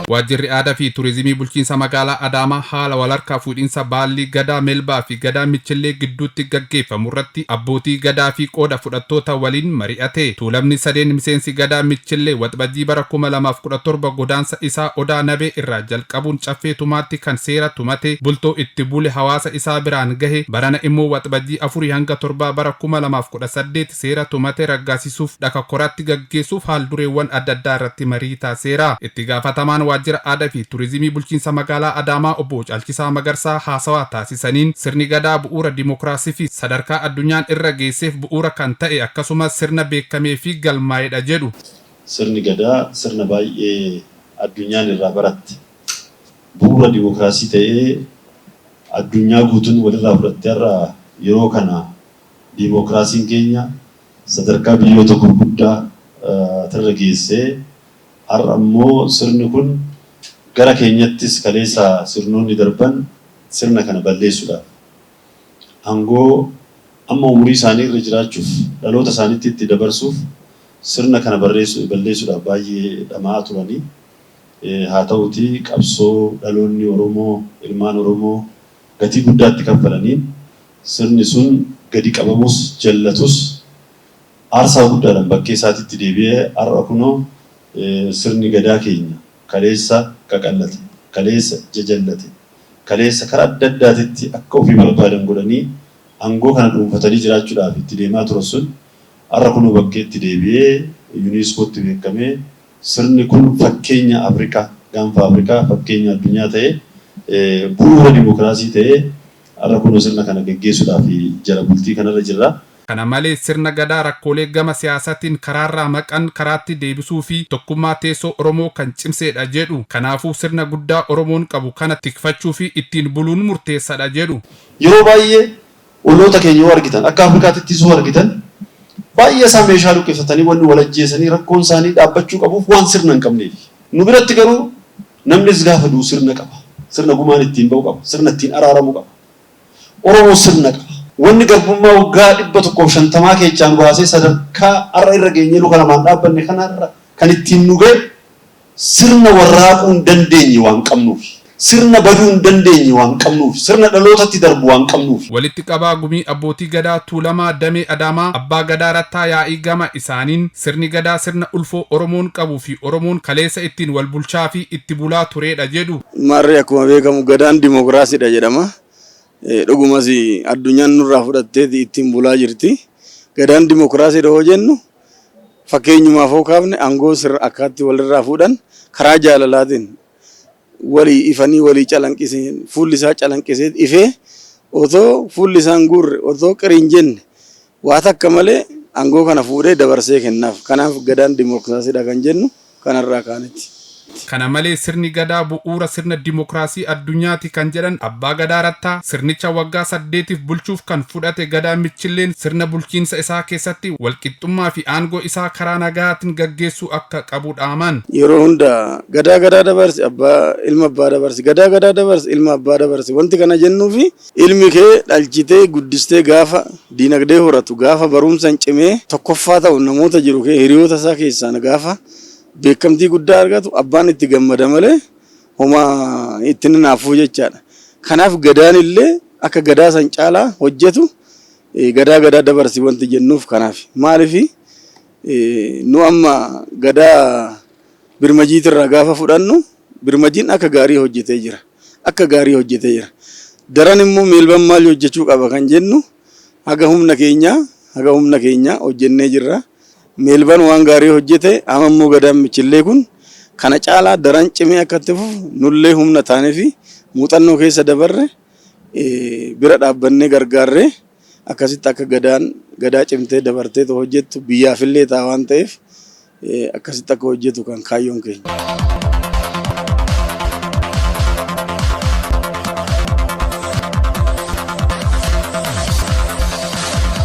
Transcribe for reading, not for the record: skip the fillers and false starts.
Waajjirri Aadaa fi Turizimii Bulchiinsa Magaalaa Adaamaa haala walharkaa fuudhinsa baallii Gadaa Melbaa fi Gadaa Michillee gidduutti gaggeeffamu irratti abbootii Gadaa fi qooda fudhattoota waliin mari'ate. Tuulamni sadeen miseensi Gadaa Michillee Waxbajjii bara 2017 godaansa isaa Odaa Nabee irraa jalqabuun Caffee Tumaatti kan seera tumate, bultoo itti bule hawaasa isaa biraan gahe, barana immoo Waxbajjii afurii hanga torbaa bara 2018 seera tumate raggaasisuuf dhaka koraatti gaggeessuuf haal-dureewwan adda addaa irratti marii taasiseera. Itti gaafatamaan Waajjira Aadaa fi Turizimii Bulchiinsa Magaalaa Adaamaa Obbo Caalchisaa Magarsaa haasawaa taasisaniin, sirni Gadaa bu'uura dimokiraasii fi sadarkaa addunyaan irra geesseef bu'uura kan ta'e akkasumas sirna beekamee fi galmaa'edha jedhu. Sirni Gadaa sirna baay'ee addunyaan irraa baratte, bu'uura dimokiraasii ta'ee addunyaa guutuun walirraa fudhatte har'a yeroo kana Diimookiraasiin keenya sadarkaa biyyoota gurguddaa tirra geessee har'a immoo sirni kun gara keenyattis kaleessa sirnoonni darban sirna kana balleessuudhaaf aangoo amma umurii isaanii irra jiraachuuf dhaloota isaaniitti itti dabarsuuf sirna kana balleessuudhaaf baay'ee dhama'aa turanii. Haa ta'uutii qabsoo dhaloonni Oromoo, ilmaan Oromoo gatii guddaa itti kaffalaniin Sirni sun gadi qabamus jallatus aarsaa guddaadhaan bakkee isaatiitti deebi'ee har'a kunoo sirni Gadaa keenya kaleessa qaqallate, kaleessa jajallate, kaleessa karaa adda addaatitti akka ofii barbaadan godhanii aangoo kana dhuunfatanii jiraachuudhaaf itti deemaa turan sun har'a kunoo bakkeetti deebi'ee UNESCOtti beekamee sirni kun fakkeenya Afrikaa, gaanfa Afrikaa, fakkeenya addunyaa ta'ee bu'uura dimokiraasii ta'ee Har'a kunoo sirna kana geggeessuudhaaf jala bultii kanarra jirra. Kana malees sirna Gadaa rakkoolee gama siyaasatiin karaarraa maqan karaatti deebisuu fi tokkummaa teessoo Oromoo kan cimseedha jedhu. Kanaafuu sirna guddaa Oromoon qabu kana tikfachuu fi ittiin buluun murteessadha jedhu. Yeroo baay'ee olloota keenya yoo argitan, akka Afrikaatittis yoo argitan, baay'ee isaa meeshaa luqqiftatanii wanni wal ajjeesanii rakkoon isaanii dhaabbachuu qabuuf waan sirna hin qabneefi. Nu biratti garuu Namnis gaafa du'u sirna qaba. Sirna gumaan ittiin ba'u qaba. Sirna ittiin araaramu qaba. Oromoon sirna qaba. Wanni garbummaa waggaa 150 keechaa nu baasee sadarkaa har'a irra geenyee luka lamaan dhaabbanne kanarra kan ittiin nu ga'e sirna warraaquu hin dandeenye waan qabnuufi. Sirna baduu hin dandeenye waan qabnuufi. Sirna dhalootatti darbu waan qabnuufi. Walitti qabaa Gumii Abbootii Gadaa Tuulamaa Damee Adaamaa Abbaa Gadaa Rattaa Yaa'ii gama isaaniin, sirni Gadaa sirna ulfoo Oromoon qabuu fi Oromoon kaleessa ittiin wal bulchaa fi itti bulaa tureedha jedhu. Maarree akkuma beekamu Gadaan dimokiraasiidha jedhama. Dhugumas addunyaan nurraa fudhatteeti ittiin bulaa jirti. Gadaan dimokiraasiidha hoo jennu fakkeenyumaaf hoo kaafne aangoo sirra akkaatti walirraa fuudhan karaa jaalalaatiin walii ifanii walii calanqisee fuulli isaa calanqisee ifee otoo fuulli isaa hin guurre otoo qiri hin jenne waa takka malee aangoo kana fuudhee dabarsee kennaaf. Kanaaf Gadaan dimokiraasiidha kan jennu kanarraa kaaneti. Kana malees sirni Gadaa bu'uura sirna dimokiraasii addunyaati kan jedhan Abbaa Gadaa Rattaa, sirnicha waggaa saddeetiif bulchuuf kan fudhate Gadaa Michilleen sirna bulchiinsa isaa keessatti walqixxummaa fi aangoo isaa karaa nagahaatiin gaggeessuu akka qabu dhaaman. Yeroo hunda Gadaa gadaa dabarsi abbaa ilma abbaa dabarsi gadaa gadaa dabarsi ilma abbaa dabarsi wanti kana jennuufi ilmi kee dhalchitee guddistee gaafa diinagdee horatu gaafa barumsan cimee tokkoffaa ta'u namoota jiru kee hiriyoota isaa keessaan gaafa beekamtii guddaa argatu abbaan itti gammada malee homaa itti hin hinaafuu jechaadha. Kanaaf gadaan illee akka gadaa san caalaa hojjetu gadaa gadaa dabarsi wanti jennuuf kanaaf. Maaliif nu amma gadaa birmajiitirraa gaafa fudhannu birmajiin akka gaarii hojjetee jira. Akka gaarii hojjetee jira. Daran immoo meelban maal hojjechuu qaba kan jennu haga humna keenyaa haga humna keenyaa hojjennee jirra. Meelban waan gaarii hojjete amma immoo gadaan michillee kun kana caalaa daran cimee akka itti fufu nullee humna taanee fi muuxannoo keessa dabarre bira dhaabbannee gargaarree akkasitti akka gadaan gadaa cimtee dabartee hojjettu biyyaafillee ta'a waan ta'eef akkasitti akka hojjetu kan kaayyoon keenya.